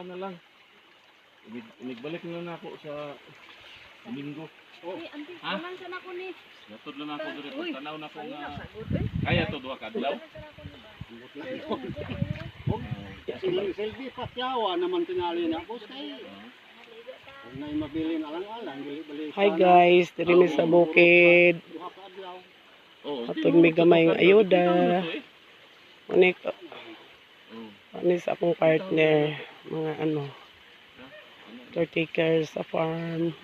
Kuan na lang. Inigbalik na lang ako sa Domingo. Oh. Eh, ante, Ha? kunan sa nako ni. Natod lang ako diri Uy. tanaw na ko Ay, nga. nasagot eh. Kaya to duha ka adlaw. Kunan sa nako ni ba? Silbi patyawa naman tingali na boss kay kung na'y mabilin alang-alang dili bali. Hi guys, diri mi sa bukid. Duha ka adlaw. Oh, Atong may gamay nga ayuda. Ani ani sa akong partner, mga ano, caretaker sa farm.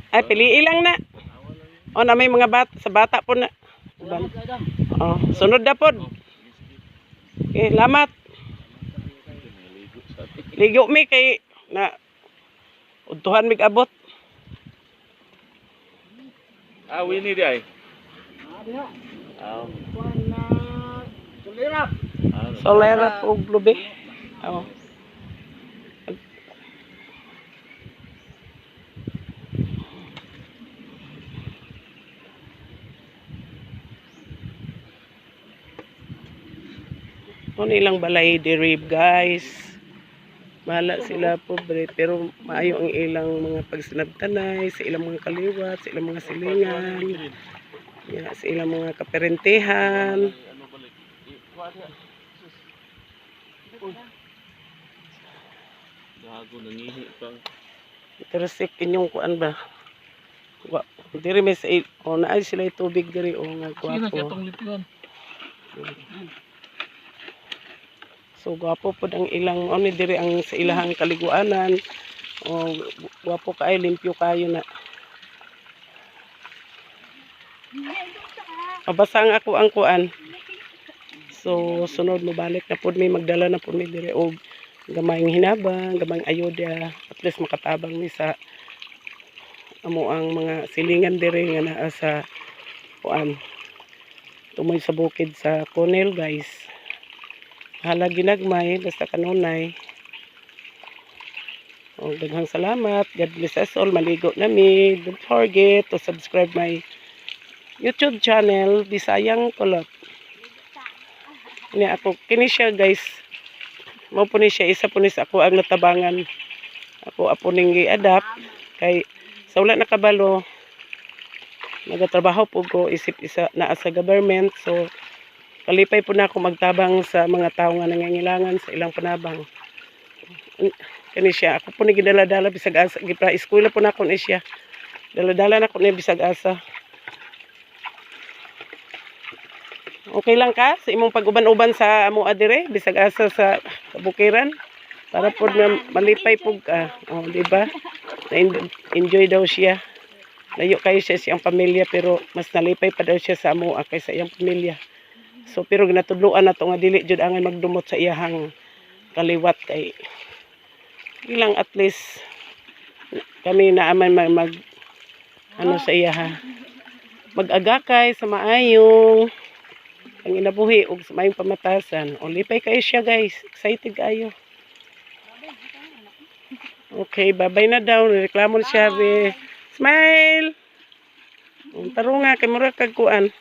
Ay, pili lang na. O na may mga bata, sa bata po na. Salamat kay Dam. Oh, sunod na pod. Okay, lamat. Ligo mi kay na udtuhan mig abot. Ah, Winnie di ay. Ah, diha. Ah, Kuan na sulira. ah, Solera ug lubi. Oh. Ano ilang balay diri, guys. Bahala sila pobre pero maayo ang ilang mga pagsinabtanay, sa ilang mga kaliwat, sa ilang mga silingan, ya, sa ilang mga kaperentehan. Ano balik? Kuha diha. Sus. Uy. Gago, nangihi pa. Intersect inyong kuan ba? Wa diri may sa o naay sila tubig diri o nga Sige na, kaya gwapo. tong lipiwan. So gwapo pod ang ilang o ni diri ang sa ilahang kaliguanan. O gwapo kaayo, limpyo kayo na. Mabasa ang ako ang kuan. So sunod mo balik na pod mi, magdala na pod mi diri og gamayng hinabang, gamayng ayuda, at least makatabang mi sa amo ang mga silingan diri nga naa sa kuan tumoy sa bukid sa Conel, guys. Hala ginagmay basta kanunay. O, daghang salamat. God bless us all. Maligo na mi. Don't forget to subscribe my YouTube channel, Bisayang Kulot. Ni ako kini siya, guys. Mao po ni siya, isa po ni sa ako ang natabangan. Ako apo ning gi-adapt kay sa wala nakabalo, nagatrabaho po ko isip isa naa sa government, so kalipay po na ako magtabang sa mga tao nga nangangailangan sa ilang panabang. Kani siya, ako po ni gidala-dala bisag asa, gipra eskwela po na ako ni siya, dala-dala na ko ni bisag asa. Okay lang ka sa imong pag-uban-uban sa amo adire bisag asa sa kabukiran para po na malipay po ka, oh, di ba? Na enjoy daw siya. Layo kayo siya siyang pamilya pero mas nalipay pa daw siya sa amo kaysa iyang pamilya. So pero ginatudloan na to nga dili jud angay magdumot sa iyahang kaliwat kay ilang, at least kami naaman mag ano sa iyaha, mag-agakay sa maayong ang inabuhi ug sa maayong pamatasan. O lipay kayo siya, guys, excited kayo. Okay, babay na daw. Reklamo na siya be. Smile. Ang tarunga kay mura kag kuan,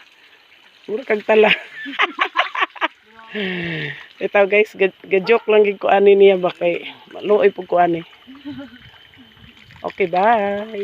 mura kag tala. Ito guys, ga-joke lang gid ko ani niya ba kay maluoy pud ko ani. Okay, bye.